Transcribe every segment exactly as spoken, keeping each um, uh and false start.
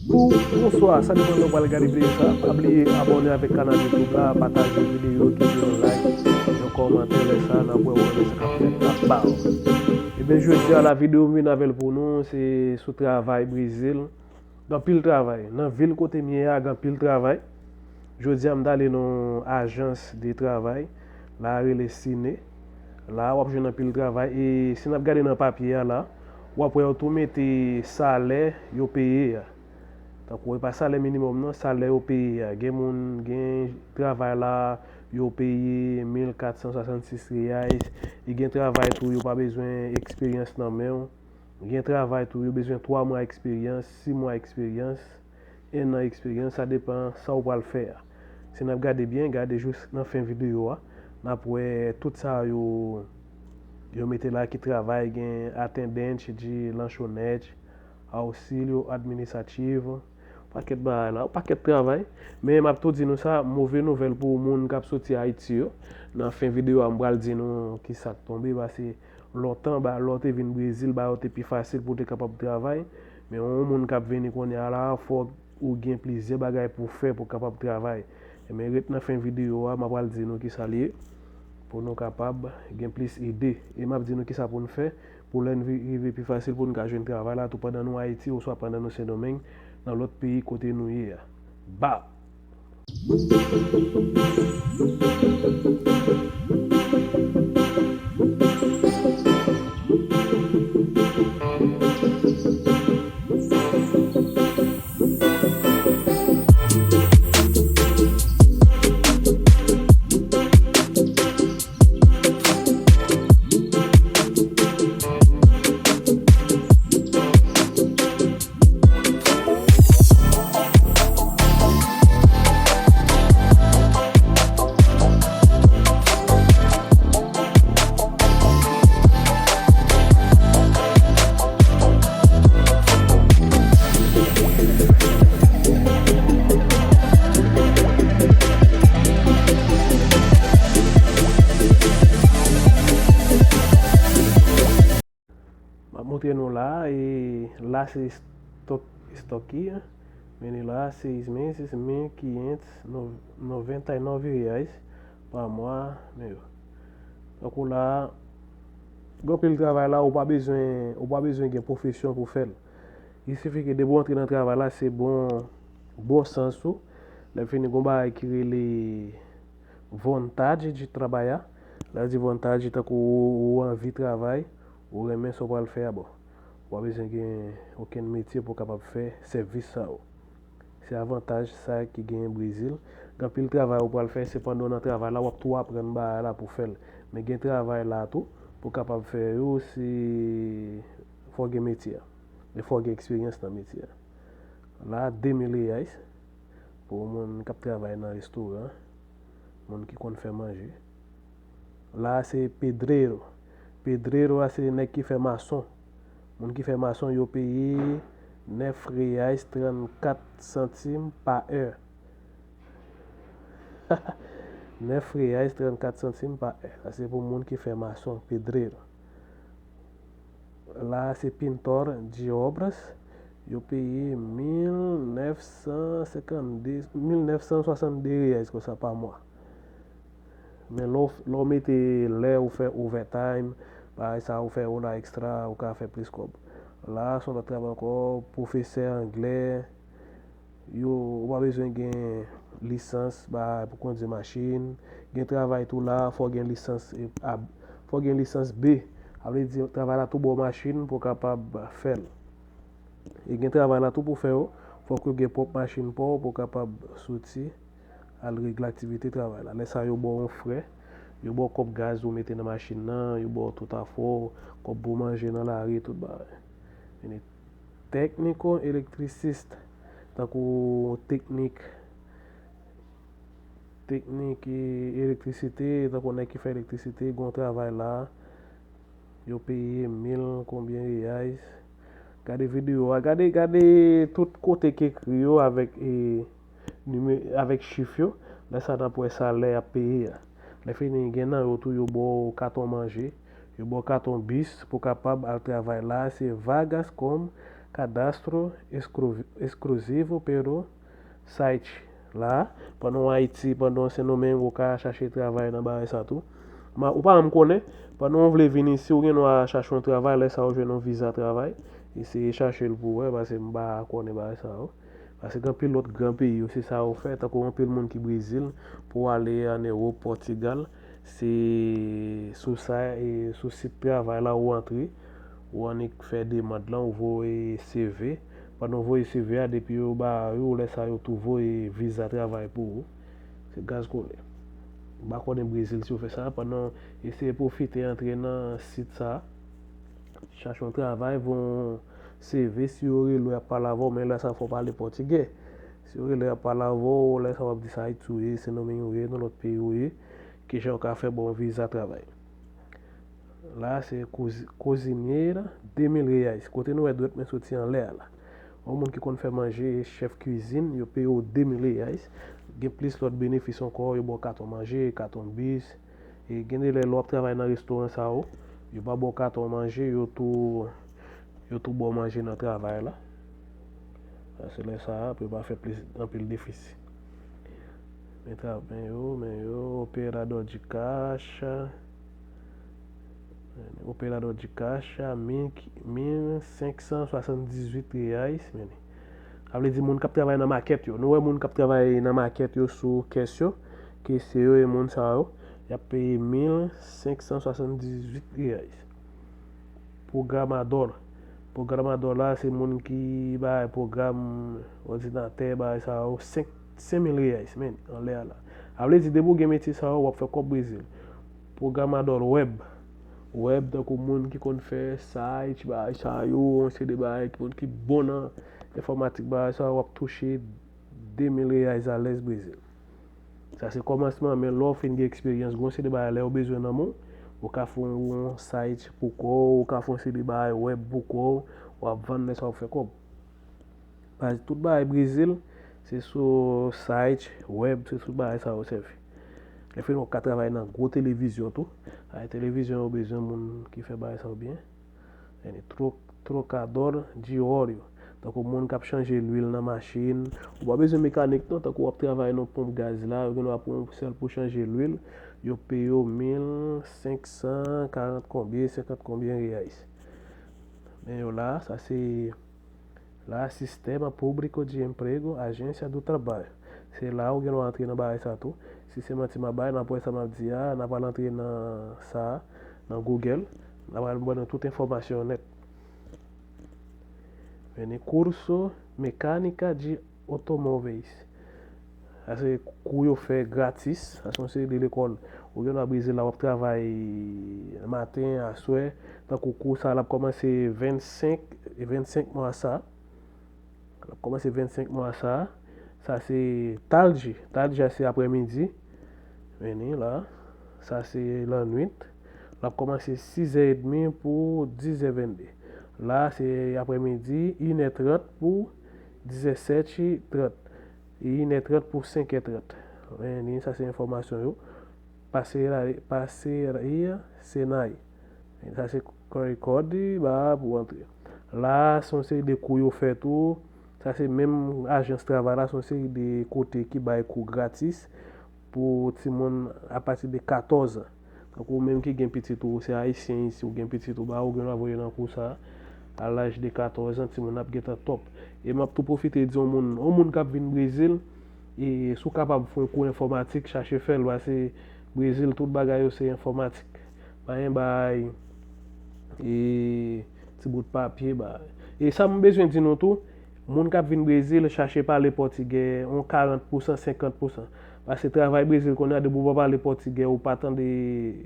Bonswa, sa depann lè w pral gade videyo sa. Pa bliye abòne avèk kanal YouTube la, pataje videyo, kite yon like, yon kòmantè, lè sa n ap wè w renmen sa k ap fèt la ba w. Ebyen, jodi a la videyo m vin avè l pou nou, se sou travay Brezil. Gen anpil travay. Nan vil kote m ye a, gen anpil travay. Jodi a m t ale nan yon ajans de travay. La a rele Sine. La a w ap jwenn anpil travay. E si n ap gade nan papye a la, w ap wè yo tou mete salè yo peye a. Tankou e pa salè minimòm non, salè yo peye a. Gen moun, gen travay la, yo peye mil kat san swasannsis reais. E gen travay tou, yo pa bezwen eksperyans nan men w. Gen travay tou, yo bezwen twa mwa eksperyans, sis mwa eksperyans, en an eksperyans, sa depann sa w pral fè a. Si n ap gade byen, gade jous nan fen videyo a, n ap wè tout sa yo, yo mete la ki travay, gen atendente de lanchonete, auxílio administrativo, pakèt bagay la, pakèt travay. Men m ap tou di nou sa, move nouvèl pou moun k ap soti Ayiti yo. Nan fen videyo a, m pral di nou ki sa k tonbe, paske lontan, ba, lè w te vin Brezil, ba yo te pi fasil pou w te kapab travay. Men yon moun k ap vini kounye a la, fòk ou gen plizyè bagay pou w fè pou w kapab travay. Men ret nan fen videyo a, m ap pral di nou ki sa l ye, pou nou kapab gen plis ide. E m ap di nou ki sa pou n fè, pou lè n vi-, rive pi fasil pou n ka jwenn travay la, tou pandan nou Ayiti, oswa pandan nou Sendomeng, nan lòt peyi kote nou ye a. Ba! M ap montre nou la, e la se stòk, stòk ki, men li la, seis meses, mil quinhentos noventa y nueve reais pa mwa, men yo. Tankou la, gen anpil travay la, ou pa bezwen, ou pa bezwen gen pwofesyon pou fè l. Il suffit que depi w antre nan travay la, se bon, bon sans ou. Lè fini, gon bagay ki rele vontade de trabalhar. Lè yo di vontade, tankou ou, ou anvi travay, ou renmen sa w pral fè a, bon. Ou pa bezwen gen okenn metye pou w kapab fè sèvis sa yo. Se avantaj sa ki genyen Brezil. Gen anpil travay ou pral fè, se pandan w nan travay la, w ap tou aprann bagay la pou w fè l. Men gen travay la tou, pou w kapab fè yo, se fò w gen metye a. E fò w gen eksperyans nan metye a. La, de mil reais pou moun k ap travay nan restoran, moun ki konn fè manje. La, se pedreiro. Pedreiro a, se nèg ki fè mason. Moun ki fè mason, yo peye nèf reais trannkat santim pa è. Nèf reais trannkat santim pa è. Sa se pou moun ki fè mason, pedreiro. La, se pintor de obras. Yo peye mil nèf san senkannde, mil nèf san swasannde reais konsa pa mwa. Men lè w, lè w mete lè ou fè overtime, bagay sa ou fè ora extra, ou ka fè plis kòb. La, se yon lòt travay ankò, pwofesè anglè, yo, ou pa bezwen gen lisans, bagay pou kondui machin. Gen travay tou la, fò w gen lisans, e, A, fò w gen lisans B. Sa vle di, travay la tou ba w machin pou w kapab fè l. E gen travay la tou pou fè yo, fòk ou gen pwòp machin pa w pou w kapab soti al regle aktivite travay la. Lè sa yo ba w yon frè, yo ba w kòb gaz ou mete nan machin nan, yo ba w tout afè w, kòb pou manje nan lari, tout bagay. Vini técnico eletricista, tankou teknik, teknik, e, elektrisite, tankou nèg ki fè elektrisite, gen yon travay la, yo peye mil konbyen reais. Gade videyo a, gade, gade tout kote ki ekri yo avèk, e, nime-, avèk chif yo. Lè sa n ap wè salè y ap peye a. Lè fini, gen nan yo tou, yo ba w katon manje, yo ba w katon bis pou w kapab al travay la. Se vagas com Cadastro exclu- exclusivo para o site. La, pandan w Ayiti, pandan w Sendomeng, ou ka chache travay nan bagay sa tou. Ma, ou pa janm konnen, pandan w vle vin isi, ou gen dwa chache yon travay, lè sa ou jwenn yon viza travay. Eseye chache l pou w wè, paske m pa konnen bagay sa yo. Paske gen anpil lòt gran peyi yo, se sa yo fè, tankou anpil moun ki Brezil, pou ale ann Ewòp, Pòtigal, se sou sa, e, sou sit travay la ou antre, ou annik fè demann lan, ou voye C V. Pandan w voye C V a, depi yo ba yo, lè sa yo tou voye viza travay pou ou. Se gaz kolè. M pa konnen Brezil si yo fè sa, pandan eseye pwofite antre nan sit sa. Chache yon travay, voye yon C V, si yo rele w, y ap pale avè w, men lè sa fò w pale pòtigè. Si yo rele w, y ap pale avè w, lè sa w ap di sa Ayiti ou ye, Sendomeng ou ye, nan lòt peyi ou ye, kijan yo ka fè ba w viza travay. La, se kozi- cozinheira, de mil reais. Kote nou wè dwèt mwen soti anlè a la. Yon moun ki konn fè manje, chèf kwizin, yo peye w de mil reais. Gen plis lòt benefis ankò, yo ba w katon manje, katon bis, E gen de lè, lè w ap travay nan restoran sa yo, yo pa ba w katon manje, yo tou, yo tou ba w manje nan travay la. Paske lè sa a, pou yo pa fè plis, anpil defisi. Men tra-, men yo, men yo, operador de caixa, operador de caixa, mil, mil senk san swasanndizwit reais, men. Sa vle di moun k ap travay nan makèt yo. Nou wè moun k ap travay nan makèt yo sou kès yo, kesye yo e moun sa yo, y ap peye mil senk san swasanndizwit reais. Programador. Programador la, se moun ki bay pwogram òdinatè, bay sa yo, senk, senk mil reais, men, anlè a la. Sa vle di, depi w gen metye sa yo, w ap fè kòb Brezil. Programador web. Web, tankou moun ki konn fè site, bay sa yo, yon seri de bagay, ki moun ki bon nan enfòmatik, bagay sa yo, w ap touche de mil reais alèz Brezil. Sa se kòmansman, men lè w fin gen eksperyans, gon seri de bagay lè yo bezwen nan men w, ou ka fè yon site pou kò w, ou ka fè yon seri de bagay web pou kò w, w ap vann lè sa w ap fè kòb. Baz, tout bagay Brezil, se sou site web, se sou bagay sa yo sèvi. Lè fini w ka travay nan gwo televizyon tou. Ay televizyon yo bezwen moun ki fè bagay sa yo byen. Tro-, trocador de óleo. Tankou moun k ap chanje lwil nan machin. Ou pa bezwen mekanik non, tankou w ap travay nan ponp gaz la, yo gen dwa pran w sèl pou chanje lwil. Yo peye w mil senk san karant konbyen, senkant konbyen reais. Men yo la, sa se la, Sistema Público de Emprego, Agência do Trabalho. Se la ou gen dwa antre nan bagay sa tou. Si se manti m ap bay, n ap wè sa m ap di a, n ap al antre nan sa, nan Google. N ap al ban nou tout enfòmasyon nèt. Veni curso mecânica de automóveis. Sa se kou yo fè gratis. Sa se yon seri de lekòl. Ou gen dwa Brezil la, w ap travay maten, aswè. Tankou kou sa, l ap kòmanse vennsenk, vennsenk mwa sa. L ap kòmanse vennsenk mwa sa. Sa se tarde. Tarde a se aprèmidi. Vini la. Sa se lannwit. L ap kòmanse sizè edmi pou dizè vennde. La se aprèmidi, inè trant pou dizèsèt trant. E inè trant pou senkè trant. Vini, sa se enfòmasyon yo. Pase la, pase la, se nay. Sa se rekòd ba pou antre. La, se yon seri de kou yo fè tou. Sa se menm ajans travay la, se yon seri de kote ki bay kou gratis pou timoun apati de katòz an. Tankou ou menm ki gen pitit ou, ou se ayisyen isi, ou gen pitit ou, ba ou gen dwa voye nan kou sa. A laj de katòz an, timoun ap gentan top. E m ap tou pwofite di yon moun, yon moun k ap vin Brezil, e si w kapab fè yon kou enfòmatik, chache fè l, paske Brezil, tout bagay yo se enfòmatik. Pa gen bagay, e, ti bout papye, bagay. E sa m bezwen di nou tou, moun k ap vin Brezil, chache pale pòtigè, yon karant pousan, senkant pousan. Paske travay Brezil kounye a, depi w pa pale pòtigè, ou pa tande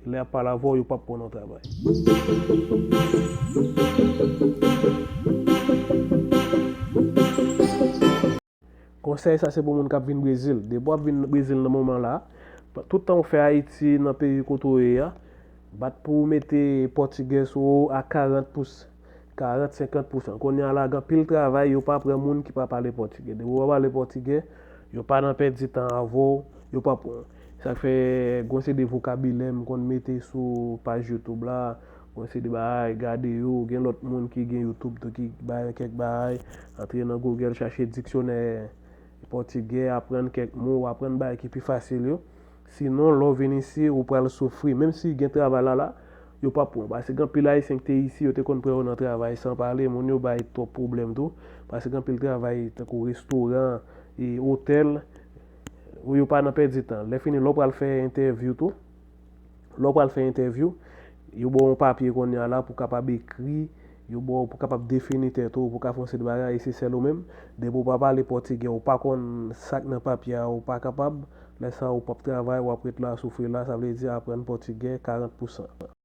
lè y ap pale avè w, yo p ap pran w nan travay. Konsèy sa se pou moun k ap vin Brezil. Depi w ap vin Brezil nan moman la, tout tan w fè Ayiti nan peyi kote w ye a, bat pou w mete pòtigè sou ou a karant pousan, karant, senkant pousan. Kounye a la, gen anpil travay, yo pa pran moun ki pa pale pòtigè. Depi w pa pale pòtigè, yo pa nan pèdi tan avè w, yo pa pran w. Sa k fè, gon seri de vokabilè m konn mete sou paj YouTube la, Yon seri de bagay, gade yo, gen lòt moun ki gen YouTube tou ki bay kèk bagay, antre nan Google, chache diksyonè pòtigè, aprann kèk mo, w aprann bagay ki pi fasil yo. Sinon, lè w vin isi, ou pral soufri. Menm si gen travay la la, yo p ap pran w. Paske gen anpil Ayisyen ki te isi, yo te konn pran yo nan travay san pale, moun yo bay twòp pwoblèm tou. Paske gen anpil travay tankou restoran, e otèl, ou yo pa nan pèdi tan. Lè fini, lè w pral fè entèvyou tou, lè w pral fè entèvyou, yo ba w yon papye kounye a la pou w kapab ekri, yo ba w pou w kapab defini tèt ou, pou w ka fè yon seri de bagay, e se sèl ou menm. Depi w pa pale pòtigè, ou pa konn sa k nan papye a, ou pa kapab, lè sa a ou p ap travay, w ap ret la, soufri la, sa vle di aprann pòtigè karant pousan.